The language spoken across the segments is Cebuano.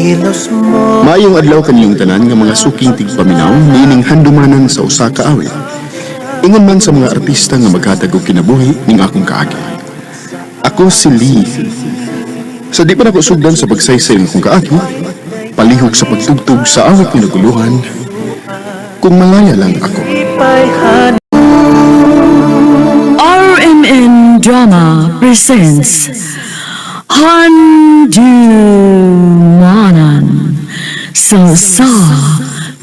Kilos mo. Maayong adlaw kaninyong tanan nga mga suking tigpaminaw niining handumanan sa usa ka awit. Ingon man sa mga artista nga maghatag og kinabuhi ning akong kaagi. Ako si Lee. Sa di pa nako sugdan sa pagsaysay ng akong kaagi, palihog sa pagtugtog sa awit nga naguluhan, Kung Malaya Lang Ako. RMN Drama presents Handumanan sa Usa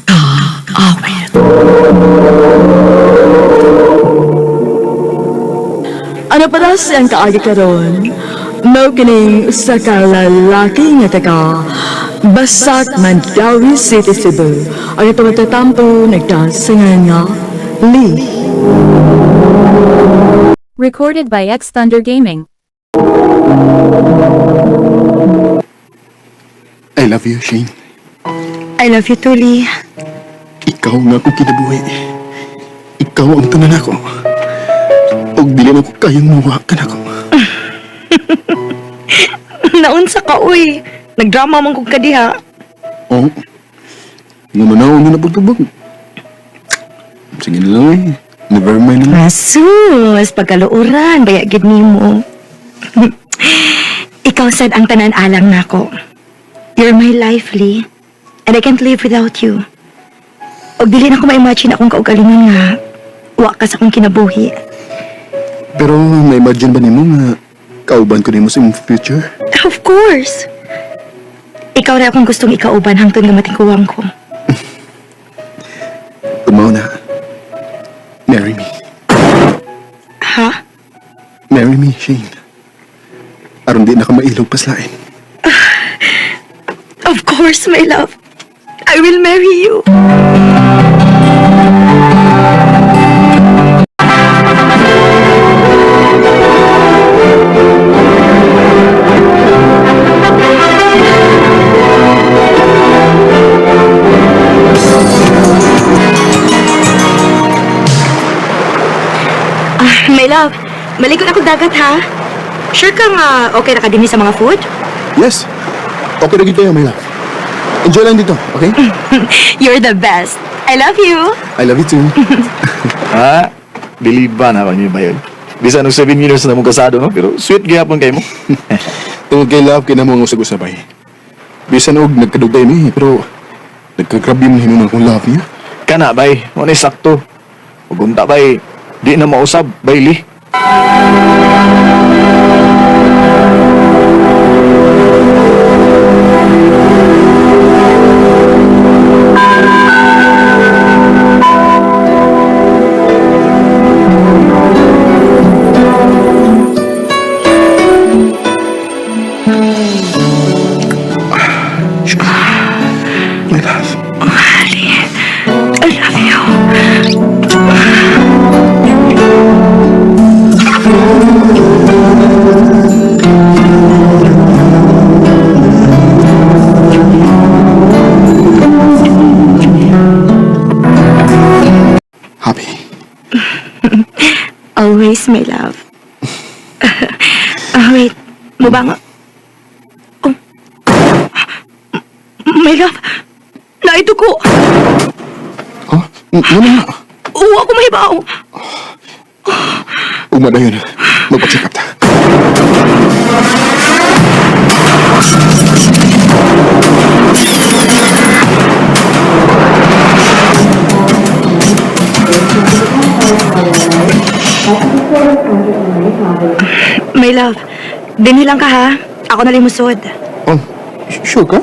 Ka Awit. Ano pa siyang kaagi karon? Mao kining usa ka lalaki nga taga Basak, Mandaue City, Cebu. Ang ito magtatampo nagdasingan nga Lee. Recorded by X Thunder Gaming. I love you, Shane. I love you too, Lee. Ikaw nga akong kinabuhi. Ikaw ang tanan ako. Og dili na ko kayang mawa ka nako. Naunsa ka, uy. Nagdrama man kog kadiha. Oh. Nga manaw nga napagtubag. Sige na lang eh. Never mind na lang. Asus, pagkaluoran, baya gid nimo. Ikaw sad ang tanan alang nako. You're my life, Lee. And I can't live without you. Og dili na ko ma-imagine akong kaugalingon nga wa ka sa akong kinabuhi. Pero na-imagine ba nimo nga kauban ko nimo sa imong future? Of course. Ikaw ra akong gustong ikauban hangtod nga matingkuwang ko. Tumaw na. Marry me. Ha? Marry me, Shane. Aron di na ka mailog paslain. Of course, my love. I will marry you. Ah, my love, maligo na akong dagat ha. Sure ka nga okay na ka din sa mga food? Yes. Okay na gid kayo, my love. Enjoy lang dito, okay? You're the best. I love you. I love you too. Ha? Believe ba na kanyo ba yun? Bisan og 7 years na mong kasado, no? Pero sweet gihapon kay mo. Tungod kay love, kay namo ang usag-usabay. Bisan og nagkadugay mi, pero nagkagrabe man hinuon akong love niya. Kana bay, mo ni sakto. Ug unta bay, di na mausab, bayli. My love. I love you. Happy. Always, my love. Ah, wait. Mubang. Oh. My love. Naito ko. Huh? Ano na? Oo, ako mahibaw. Ugma na yun. Magpa-check up ta. My love, dinhi lang ka ha. Ako na limusod. Oh, sure ka?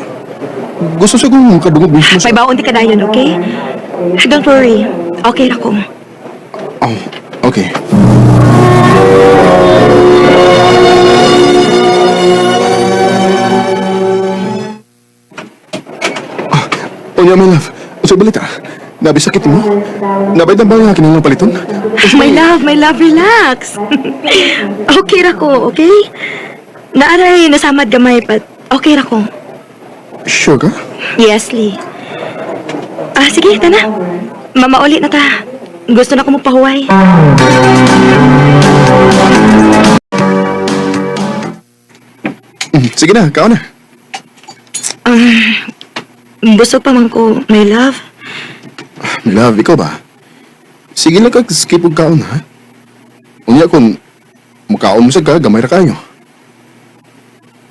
Gusto sa kong kadungog mismo sa. May baon di ka dayon, okay? Don't worry. Okay ra ko. Oh, okay. Ah, Onya, my love. Unsay balita? Nabi sakit mo? Nabay na ba nga kinahanglang paliton? My love, relax. Okay ra ko, okay? Naaray, nasamad gamay, but okay ra ko. Sure ka? Yes, Lee. Ah, sige, tana. Mamauli na ta. Gusto na ko magpahuway. Sige na, kao na. Busog pa man ko, my love. My love, ikaw ba? Sige lang kag skip og kaon, ha? Unya kung mukaon mo sa ka, gamay ra kayo.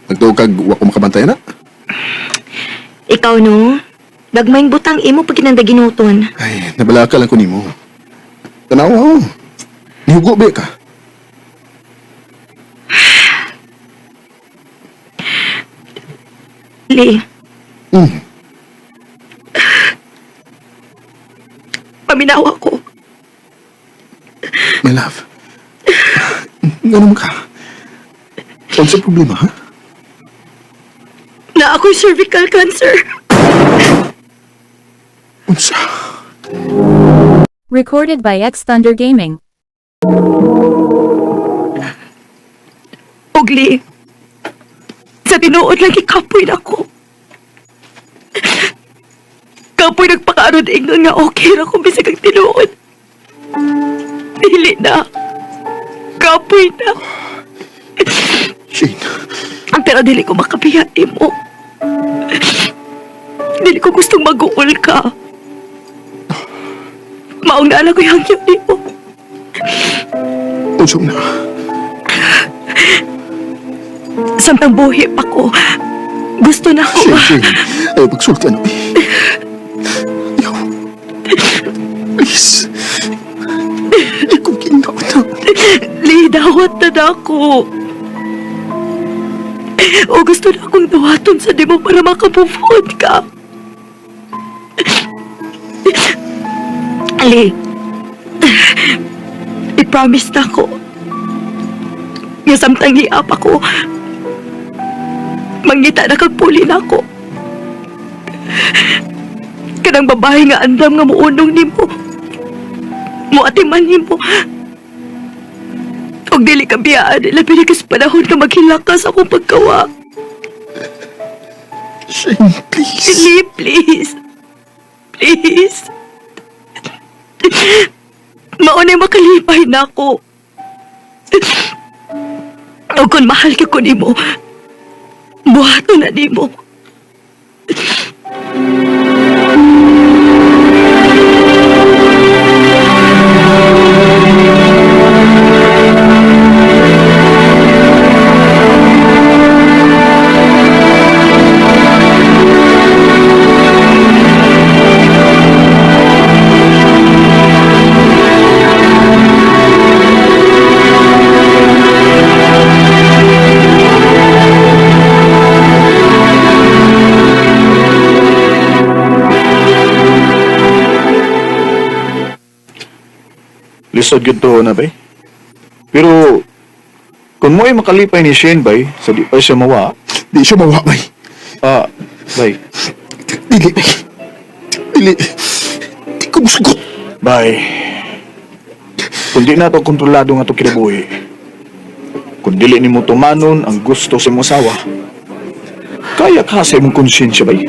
Nagtuo kag wa ko makabantay na. Ikaw no, gagmayng butang imo pag kinanda ginuton. Ay, nabala ka lang ko nimo. Tanaw ako. Nihugo ba ka? Lee, paminawa ko. My love. Nga naman ka? Unsa problema, ha? Na ako'y cervical cancer. Unsa? Recorded by X Thunder Gaming. Ugli, sa tinuod lang ikapoy na ko. Kapoy nagpakaarod ingnon nga okay ra kung bisag ang tinuod. Dili na. Kapoy na. Shane, Ang pero dili ko makabiya mo. Dili ko gustong mag-uol ka. Maong naala ko yung hangyo nimo. unsa na? Samtang buhi pa ko, gusto na ako. Shane, Shane. Ayaw pagsulti ano eh. Ayaw. Please. Di ko ginawa na. Lee, dawat na na ako. O gusto na akong dawaton sa dimo para makamove on ka. Lee, i-promise na ako. Nga samtang niap ako, mangita na kag puli na ako. Kanang babae nga andam nga muunong nimo. Muatiman nimo. Og dili ka biyaan, labi na kas panahon ka maghilak ka sa akong pagkawa. Shane, please. Dili, please. Please. Maunay makalipay na ako. O kung mahal ka ko nimo, buhato na nimo. Lisod gyud to na bay. Pero kung mo ay makalipay ni Shane bay, sa di pa siya mawa, Di siya mawa, bay. ah, bay, Dili, bay. Dili. Di ko musugot. bay. Kung di na to kontrolado nga to kinabuhi, kung dili nimo tumanon ang gusto sa imong asawa, kaya ka sa imong konsensya bay.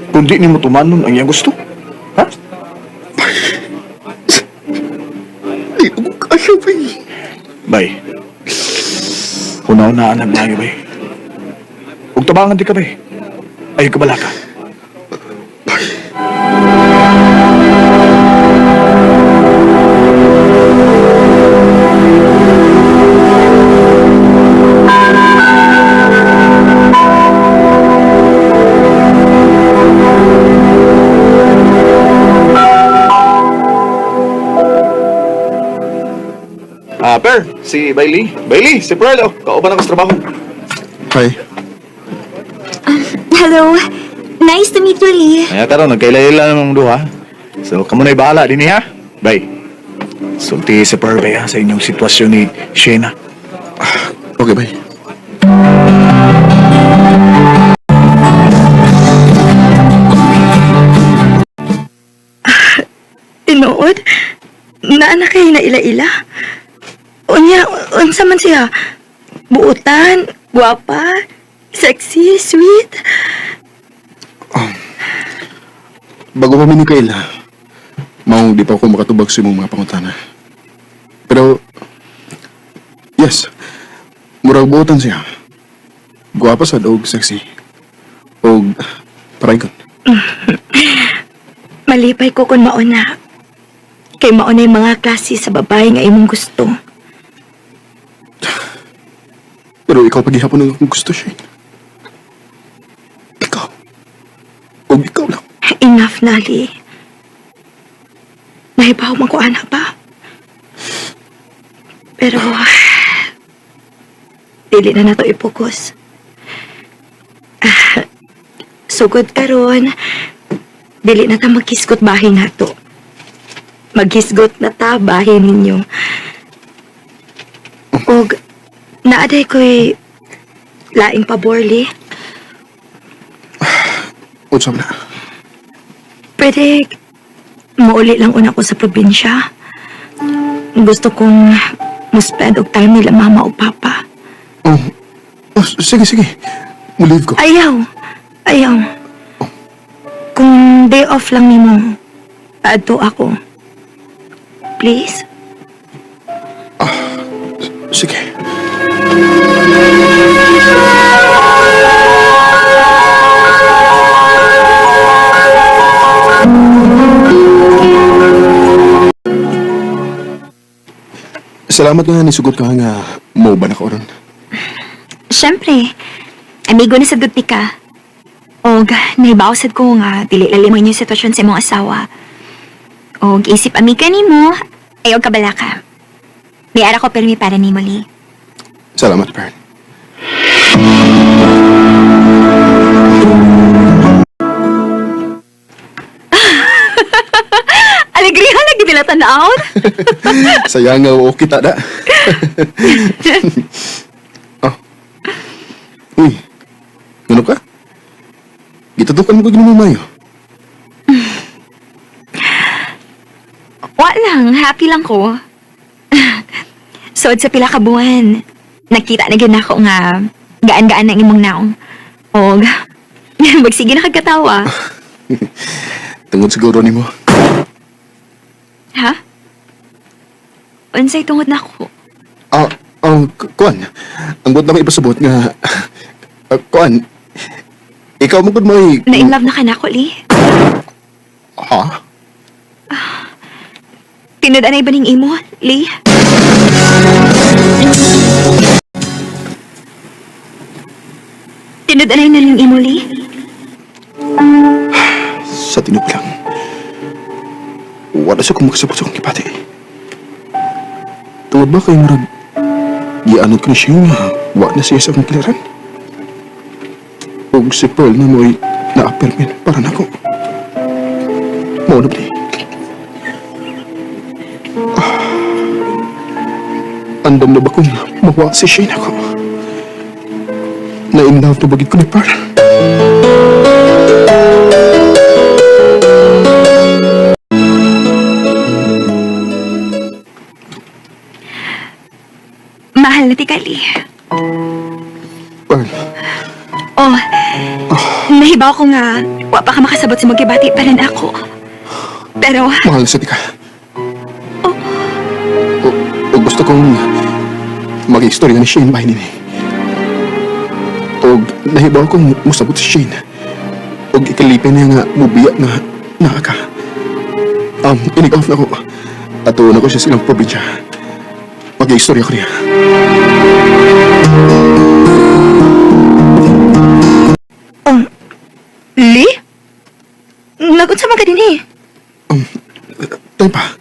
Kung di nimo tumanon ang iyang gusto, ha? Di ko kaya, bay. Bay. Hunaw-naan ang layo, bay. Ug tabangan di ka, bay. Ayaw ka balaka. Ah, Per, si Bailey. Bailey, si Pearl, oh. Kauban ako sa trabaho. Hi. Hello. Nice to meet you, Lee. Kaya karon nagkaila-ila namang duha. So, kamo na'y bahala din ha. Bay. Sulti si Pearl bay ha, sa inyong sitwasyon ni Shena. Okay, bay. Tinuod? Naana kay na ila-ila? Unya, unsa man siya? Buutan, guwapa, sexy, sweet. Bago pa mi ni Kayla, maong di pa ako makatubag sa imong mga pangutana. Pero, yes, murag buotan siya. Guwapa sa og sexy. Og paraygon. Malipay ko kung mauna. Kay mauna yung mga klase sa babae nga imong gusto. Pero ikaw paghihapon ang akong gusto, Shane. Ikaw. Og ikaw lang. Enough na, Lee. Nahibaw man ko anak ba? Pero, dili na nato ipokus. Ah, sugod karon, dili na ta maghisgot bahin nato. Maghisgot na ta bahin ninyo. Og, naaday ko'y laing pabor, Lee. Unsa man na. Pwede, mauli lang una ko sa probinsya. Gusto kong mo-spend og time nila mama o papa. Oh, oh sige, sige. Mulive ko. Ayaw! Ayaw. Kung day off lang nimo, paadto ako. Please? Sige. Salamat nga nisugot ka nga mo ba na ka oron. Siyempre, amigo na sa gudti ka. Og nahibaw sad ko nga dili lalim ang inyong sitwasyon sa imong asawa. Og isip amiga nimo, ayaw kabala ka. May ara ko permi para nimo, Lee. Salamat, Parent. Alegrihan lagi nila tanawon. Saya nga oo kita da. Oh. Uy. Ngano ka? Gitutukan mo ko ginumayo. Wa lang, happy lang ko. Sood sa pila ka buwan, nakita na gyud nako nga gaan-gaan ang imong naong. Og magsige na kag katawa. Tungod siguro nimo. Ha? Unsay tungod nako? Ah, oh, kuan. Ang buot na ko ipasabot nga ah, kuan. Ikaw mo gud mo'y Na in love na ka nako, Lee? Ha? Tinud-anay ba ning imo, Lee? Tinud-anay na ning imo, Lee? Sa tinuod lang. Wala sa kong makasabot sa akong gibati. Tungod ba kay murag gianod ko ni siya nga wa na siya sa akong kiliran? Ug si Pearl na mo'y naapirmin para nako. Mao na ba ni? Ah, andam na ba kung mawa si Shane ako? Na-in love na bagit ko ni Pearl? Mahal na tika, Lee. Pearl, Oh, nahibaw ko nga, wa pa ka makasabot sa magkibati pa rin ako. Pero, mahal sa tika. O, gusto kong mag-istorya ni Shane bahin nini. Og nahibaw kong musabot si Shane. Og ikalipin niya nga mubiya nga naa ka. Inig-off na ko. Ato na ko siya silang probinsya. Mag-istorya ko niya. oh, Lee? Nagunsa man ka din eh. Tay pa,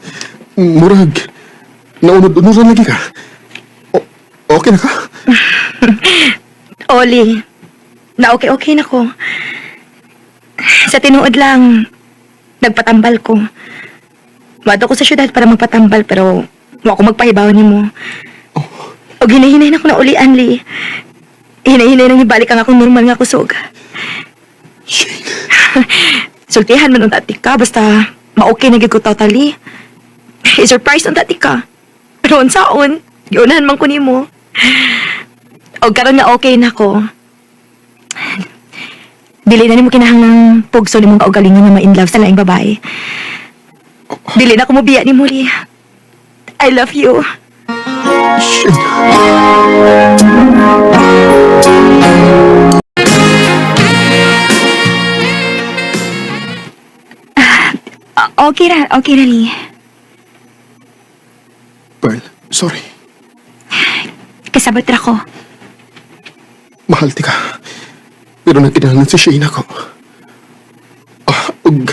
murag, naunod-unuran lagi ka. O, okay na ka? Oli, na okay-okay na ko. Sa tinuod lang, nagpatambal ko. Wado ko sa syudad para magpatambal pero wa ko magpahibaw nimo. O hinahinay na ko na ulian, Lee. Hinahinay nang ibalik ang akong normal nga kusog. Shane, Sultihan man ang tati ka, basta ma-okay na gyud ko totally. I-surprise ang tati ka. Pero unsaon, giunahan man ko nimo. O karon nga okay na ko. Dili na nimo kinahanglang pugso nimong kaugalingon nga ma-in love sa laing babae. Dili na ko mobiya nimo, Lee. I love you. Shane. Okay ra, Lee. Pearl, sorry. Kasabot ra ko. Mahal ti ka. Pero nagkinahanglan si Shane ako. Ah, ug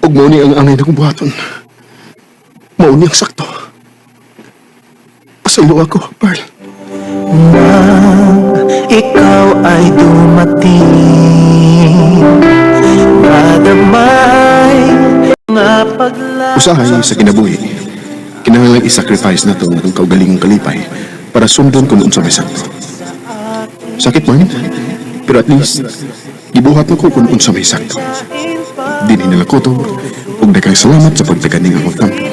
mao ni ang angay na kong buhaton. Mao ni ang sakto. Pasaylo ako, Pearl. Nang ikaw ay dumating, Madamay nga pagla Usahay sa kinabuhi, kinahanglan i-sacrifice na to ang kaugalingong kalipay para sundon kung unsa may sakto. Sakit man, pero at least, gibuhat na ko kung unsa may sakto. Dinhi na lang ko to, ug daghang salamat sa pagdaganing akong tampo.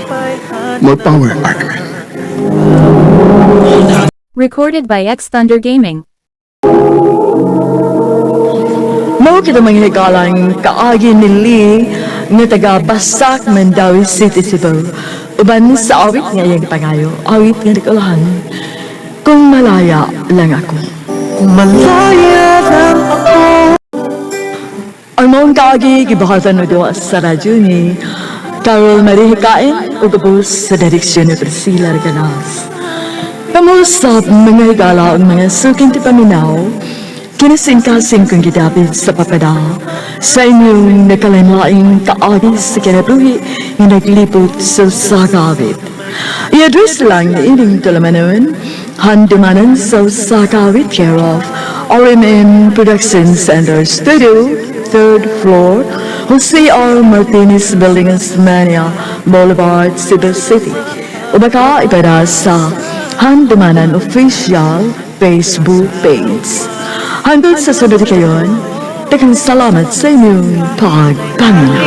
More power, RMN. Recorded by X Thunder Gaming. Mao kita mga higalang kaagi ni Lee nga taga Basak, Mandaue City, Cebu. Uban sa awit nga iyang pangayo, awit nga nagulahan. Kung malaya lang ako. Kung malaya lang ako. Ang maong kaagi gibuhatan mo duwa sa radyo ni Carol Marie Hikain ug ubos sa direksyon ni Priscilla Reganas. Kamusap mga higala ang mga suking tipaminaw, kinasingkasing kong gidapit sa papada, sa inyong nakalain kaagi sa kinabuhi nga naglibot sa sagawit. I-address lang ining tulamanon, handumanan sa sagawit care of RMN Production Center Studio, third floor, Jose R. Martinez Building, Osmania Boulevard, Cebu City. O baka ipada sa Handumanan Official Facebook page. Hanggang sa sunod kayon, daghang salamat sa inyong pagpaminaw.